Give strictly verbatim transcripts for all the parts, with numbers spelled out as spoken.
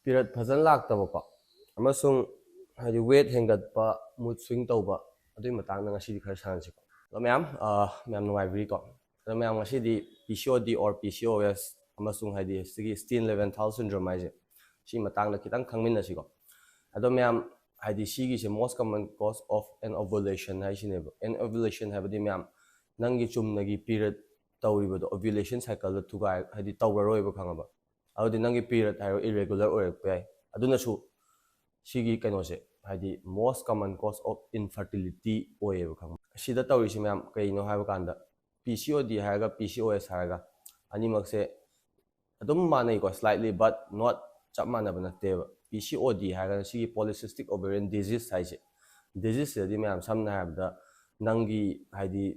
ꯄꯤꯔꯠ ꯐꯖꯅ ꯂꯥꯛꯇꯕꯀꯣ, ꯑꯃꯁꯨꯡ ꯍꯥꯏꯗꯤ ꯋꯦꯠ ꯍꯦꯟꯒꯠꯄ, ꯃꯨꯗ ꯁ꯭ꯋꯤꯡ ꯇꯧꯕ, ꯑꯗꯨꯒꯤ ꯃꯇꯥꯡꯗ ꯉꯁꯤꯗꯤ ꯈꯔ ꯁꯥꯟꯅꯁꯤꯀꯣ꯫ ꯑꯗꯣ ꯃꯌꯥꯝ, ꯑ, ꯃꯌꯥꯝ ꯅꯨꯡꯉꯥꯏꯕꯤꯔꯤꯀꯣ? ꯑꯗꯣ ꯃꯌꯥꯝ ꯉꯁꯤꯗꯤ P C O D or P C O S ꯑꯃꯁꯨꯡ ꯍꯥꯏꯗꯤ ꯁꯤꯒꯤ Steen-Leventhal syndrome ꯍꯥꯏꯁꯦ, ꯁꯤ ꯃꯇꯥꯡꯗ ꯈꯤꯇꯪ ꯈꯪꯃꯤꯟꯅꯁꯤꯀꯣ꯫ ꯑꯗꯣ ꯃꯌꯥꯝ, ꯍꯥꯏꯗꯤ ꯁꯤꯒꯤꯁꯦ most common cause of anovulation ꯍꯥꯏꯁꯤꯅꯦꯕ꯫ Anovulation ꯍꯥꯏꯕꯗꯤ ꯃꯌꯥꯝ, ꯅꯪꯒꯤ ꯆꯨꯝꯅꯒꯤ ꯄꯤꯔꯠ ꯇꯧꯔꯤꯕꯗꯣ, ꯑꯣꯚ꯭ꯌꯨꯂꯦꯁꯟ ꯁꯥꯏꯀꯜꯗ ꯊꯨꯒꯥꯏ, ꯍꯥꯏꯗꯤ ꯇꯧꯔꯔꯣꯏꯕ, ꯈꯪꯉꯕ? ꯑꯗꯨꯗꯤ ꯅꯪꯒꯤ ꯄꯤꯔꯠ ꯍꯥꯏꯔꯣ ꯏꯔꯦꯒꯨꯂꯔ ꯑꯣꯏꯔꯛꯄ ꯌꯥꯏ꯫ ꯑꯗꯨꯅꯁꯨ ꯁꯤꯒꯤ ꯀꯩꯅꯣꯁꯦ, ꯍꯥꯏꯗꯤ most common cause of infertility ꯑꯣꯏꯌꯦꯕ, ꯈꯪꯕ? ꯁꯤꯗ ꯇꯧꯔꯤꯁꯤ ꯃꯌꯥꯝ ꯀꯩꯅꯣ ꯍꯥꯏꯕ ꯀꯥꯟꯗ, P C O D ꯍꯥꯏꯔꯒ P C O S ꯍꯥꯏꯔꯒ ꯑꯅꯤꯃꯛꯁꯦ ꯑꯗꯨꯝ ꯃꯥꯟꯅꯩꯀꯣ, slightly, but not, ꯆꯞ ꯃꯥꯟꯅꯕ ꯅꯠꯇꯦꯕ꯫ P C O D ꯍꯥꯏꯔꯒꯅ ꯁꯤꯒꯤ polycystic ovarian disease ꯍꯥꯏꯁꯦ, ꯗꯤꯖꯤꯖꯁꯤꯗꯗꯤ ꯃꯌꯥꯝ ꯁꯝꯅ ꯍꯥꯏꯔꯕꯗ ꯅꯪꯒꯤ ꯍꯥꯏꯗꯤ,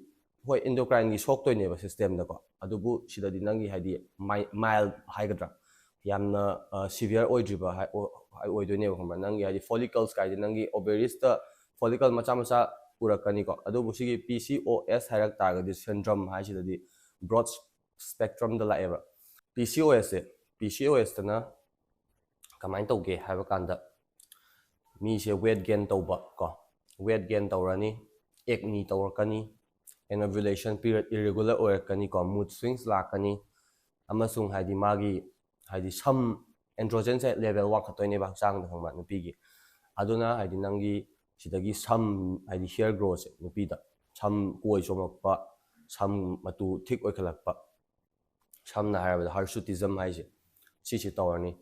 ꯍꯣꯏ, endocrineꯒꯤ ꯁꯣꯛꯇꯣꯏꯅꯦꯕ systemꯗꯀꯣ, ꯑꯗꯨꯕꯨ ꯁꯤꯗꯗꯤ ꯅꯪꯒꯤ ꯍꯥꯏꯗꯤ ꯃꯥꯏ-, mild ꯍꯥꯏꯒꯗ꯭ꯔꯥ, ꯌꯥꯝꯅ, ꯑ, severe ꯑꯣꯏꯗ꯭ꯔꯤꯕ ꯍꯥꯏ-, ꯑꯣ-, ꯍꯥꯏ ꯑꯣꯏꯗꯣꯏꯅꯦꯕ, ꯈꯪꯕ꯭ꯔꯥ? ꯅꯪꯒꯤ ꯍꯥꯏꯗꯤ follicles ꯀꯥꯏꯗꯤ ꯅꯪꯒꯤ ovariesꯇ follicle ꯃꯆꯥ ꯃꯆꯥ ꯎꯔꯛꯀꯅꯤꯀꯣ꯫ ꯑꯗꯨꯕꯨ ꯁꯤꯒꯤ P C O S ꯍꯥꯏꯔꯛ ꯇꯥꯔꯒꯗꯤ, syndrome ꯍꯥꯏꯁꯤꯗꯗꯤ broad spectrumꯗ ꯂꯥꯛꯑꯦꯕ꯫ P C O Sꯁꯦ, P C O Sꯇꯅ ꯀꯃꯥꯏꯅ ꯇꯧꯒꯦ ꯍꯥꯏꯕ ꯀꯥꯟꯗ, ꯃꯤꯁꯦ weight gain ꯇꯧꯕ ꯀꯣ, weight gain ꯇꯧꯔꯅꯤ, acne ꯇꯧꯔꯛꯀꯅꯤ, anovulation period irregular ꯑꯣꯏꯔꯛꯀꯅꯤ ꯀꯣ, mood swings ꯂꯥꯛꯀꯅꯤ, ꯑꯃꯁꯨꯡ ꯍꯥꯏꯗꯤ ꯃꯥꯒꯤ ꯍꯥꯏꯗꯤ ꯁꯝ, androgenꯁꯦ level ꯋꯥꯡꯈꯠꯇꯣꯏꯅꯦꯕ ꯍꯛꯆꯥꯡꯗ, ꯈꯪꯕ꯭ꯔꯥ, ꯅꯨꯄꯤꯒꯤ꯫ ꯑꯗꯨꯅ ꯍꯥꯏꯗꯤ ꯅꯪꯒꯤ ꯁꯤꯗꯒꯤ ꯁꯝ, ꯍꯥꯏꯗꯤ hair growthꯁꯦ, ꯅꯨꯄꯤꯗ ꯁꯝ ꯀꯣꯏ ꯆꯣꯡꯂꯛꯄ, ꯁꯝ ꯃꯇꯨ thick ꯑꯣꯏꯈꯠꯂꯛꯄ, ꯁꯝꯅ ꯍꯥꯏꯔꯕꯗ hirsutism ꯍꯥꯏꯁꯦ, ꯁꯤꯁꯦ ꯇꯧꯔꯅꯤ꯫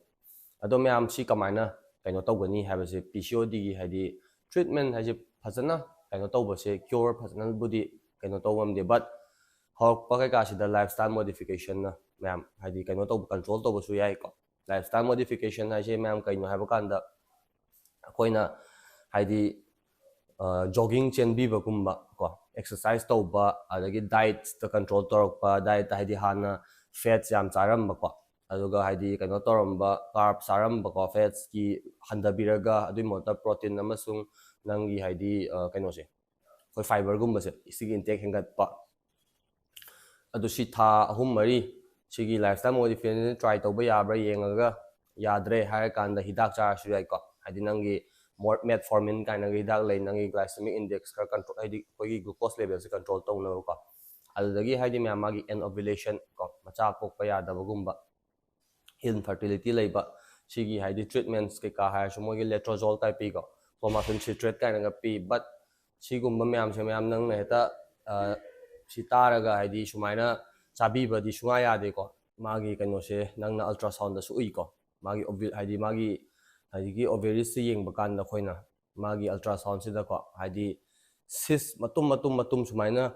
ꯑꯗꯣ ꯃꯌꯥꯝ, ꯁꯤ ꯀꯃꯥꯏꯅ ꯀꯩꯅꯣ ꯇꯧꯒꯅꯤ ꯍꯥꯏꯕꯁꯦ, P C O Dꯒꯤ ꯍꯥꯏꯗꯤ treatment ꯍꯥꯏꯁꯦ ꯐꯖꯅ ꯀꯩꯅꯣ ꯇꯧꯕꯁꯦ, cure ꯐꯖꯅꯕꯨꯗꯤ ꯀꯩꯅꯣ ꯇꯧꯕ ꯉꯝꯗꯦ, but ꯍꯧꯔꯛꯄ ꯀꯩꯀꯥꯁꯤꯗ lifestyle modificationꯅ ꯃꯌꯥꯝ ꯍꯥꯏꯗꯤ ꯀꯩꯅꯣ ꯇꯧꯕ, control ꯇꯧꯕꯁꯨ ꯌꯥꯏꯀꯣ꯫ Lifestyle modification ꯍꯥꯏꯁꯦ ꯃꯌꯥꯝ ꯀꯩꯅꯣ ꯍꯥꯏꯕ ꯀꯥꯟꯗ, ꯑꯩꯈꯣꯏꯅ ꯍꯥꯏꯗꯤ, ꯑ, jogging ꯆꯦꯟꯕꯤꯕꯒꯨꯝꯕ ꯀꯣ, exercise ꯇꯧꯕ, ꯑꯗꯒꯤ dietꯇ control ꯇꯧꯔꯛꯄ, dietꯇ ꯍꯥꯏꯗꯤ ꯍꯥꯟꯅ fats ꯌꯥꯝ ꯆꯥꯔꯝꯕꯀꯣ, ꯑꯗꯨꯒ ꯍꯥꯏꯗꯤ ꯀꯩꯅꯣ ꯇꯧꯔꯝꯕ, carbs ꯆꯥꯔꯝꯕꯀꯣ, fatsꯀꯤ ꯍꯟꯊꯕꯤꯔꯒ, ꯑꯗꯨꯒꯤ ꯃꯍꯨꯠꯇ protein ꯑꯃꯁꯨꯡ ꯅꯪꯒꯤ ꯍꯥꯏꯗꯤ, ꯑ, ꯀꯩꯅꯣꯁꯦ, ꯑꯩꯈꯣꯏ fiberꯒꯨꯝꯕꯁꯦ, ꯁꯤꯒꯤ intake ꯍꯦꯟꯒꯠꯄ꯫ ꯑꯗꯨ ꯁꯤ ꯊꯥ ꯑꯍꯨꯝ ꯃꯔꯤ ꯁꯤꯒꯤ lifestyle modification try ꯇꯧꯕ ꯌꯥꯕ꯭ꯔꯥ ꯌꯦꯡꯉꯒ, ꯌꯥꯗ꯭ꯔꯦ ꯍꯥꯏꯔꯀꯥꯟꯗ ꯍꯤꯗꯥꯛ ꯆꯥꯔꯁꯨ ꯌꯥꯏꯀꯣ꯫ ꯍꯥꯏꯗꯤ ꯅꯪꯒꯤ metformin ꯀꯥꯏꯅꯒ ꯍꯤꯗꯥꯛ ꯂꯩ, ꯅꯪꯒꯤ glycemic index ꯈꯔ control, ꯍꯥꯏꯗꯤ ꯑꯩꯈꯣꯏꯒꯤ glucose levelꯁꯦ control ꯇꯧꯅꯕꯀꯣ꯫ ꯑꯗꯨꯗꯒꯤ ꯍꯥꯏꯗꯤ ꯃꯌꯥꯝ ꯃꯥꯒꯤ anovulation ꯀꯣ, ꯃꯆꯥ ꯄꯣꯛꯄ ꯌꯥꯗꯕꯒꯨꯝꯕ, infertility ꯂꯩꯕ, ꯁꯤꯒꯤ ꯍꯥꯏꯗꯤ treatments ꯀꯩꯀꯥ ꯍꯥꯏꯔꯁꯨ ꯃꯣꯏꯒꯤ letrozole type ꯄꯤꯀꯣ, clomiphene citrate ꯀꯥꯏꯅꯒ ꯄꯤ꯫ But ꯁꯤꯒꯨꯝꯕ ꯃꯌꯥꯝꯁꯦ ꯃꯌꯥꯝ ꯅꯪꯅ ꯍꯦꯛꯇ ꯁꯤ ꯇꯥꯔꯒ ꯍꯥꯏꯗꯤ ꯁꯨꯃꯥꯏꯅ ꯆꯥꯕꯤꯕꯗꯤ ꯁꯨꯡꯌꯥ ꯌꯥꯗꯦꯀꯣ꯫ ꯃꯥꯒꯤ ꯀꯩꯅꯣꯁꯦ ꯅꯪꯅ ultrasoundꯗꯁꯨ ꯎꯏꯀꯣ, ꯃꯥꯒꯤ ꯍꯥꯏꯗꯤ ꯃꯥꯒꯤ ꯍꯧꯖꯤꯛꯀꯤ ovaries ꯁꯦ ꯌꯦꯡꯕ ꯀꯥꯟꯗ ꯑꯩꯈꯣꯏꯅ ꯃꯥꯒꯤ ultrasoundꯁꯤꯗꯀꯣ, ꯍꯥꯏꯗꯤ cyst ꯃꯇꯨꯝ ꯃꯇꯨꯝ ꯃꯇꯨꯝ ꯁꯨꯃꯥꯏꯅ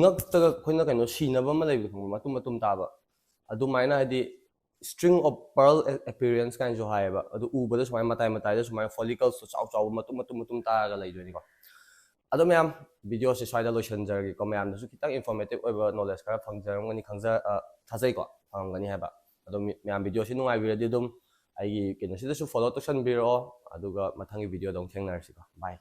ꯉꯛꯇꯒ ꯑꯩꯈꯣꯏꯅ ꯀꯩꯅꯣ ꯁꯤꯅꯕ ꯑꯃ ꯂꯩꯕꯗꯣ ꯈꯪꯕ꯭ꯔꯥ, ꯃꯇꯨꯝ ꯃꯇꯨꯝ ꯇꯥꯕ, ꯑꯗꯨꯃꯥꯏꯅ ꯍꯥꯏꯗꯤ string of pearl appearance ꯀꯥꯏꯅꯁꯨ ꯍꯥꯏꯌꯦꯕ꯫ ꯑꯗꯨ ꯎꯕꯗ ꯁꯨꯃꯥꯏꯅ ꯃꯇꯥꯏ ꯃꯇꯥꯏꯗ ꯁꯨꯃꯥꯏꯅ follicles ꯇꯣ ꯆꯥꯎ ꯆꯥꯎꯕ ꯃꯇꯨꯝ ꯃꯇꯨꯝ ꯃꯇꯨꯝ ꯇꯥꯔꯒ ꯂꯩꯗꯣꯏꯅꯤꯀꯣ꯫ ꯑꯗꯣ ꯃꯌꯥꯝ, videoꯁꯦ ꯁ꯭ꯋꯥꯏꯗ ꯂꯣꯏꯁꯤꯟꯖꯔꯒꯦꯀꯣ꯫ ꯃꯌꯥꯝꯗꯁꯨ ꯈꯤꯇꯪ informative ꯑꯣꯏꯕ knowledge ꯈꯔ ꯐꯪꯖꯔꯝꯒꯅꯤ, ꯈꯪꯖ ꯊꯥꯖꯩꯀꯣ, ꯐꯪꯉꯝꯒꯅꯤ ꯍꯥꯏꯕ꯫ ꯑꯗꯣ ꯃꯌꯥꯝ, videoꯁꯤ ꯅꯨꯡꯉꯥꯏꯕꯤꯔꯗꯤ ꯑꯗꯨꯝ ꯑꯩꯒꯤ ꯀꯩꯅꯣꯁꯤꯗꯁꯨ follow ꯇꯧꯁꯟꯕꯤꯔꯛꯑꯣ, ꯑꯗꯨꯒ ꯃꯊꯪꯒꯤ videoꯗ ꯑꯃꯨꯛ ꯊꯦꯡꯅꯔꯁꯤꯀꯣ꯫ Bye꯫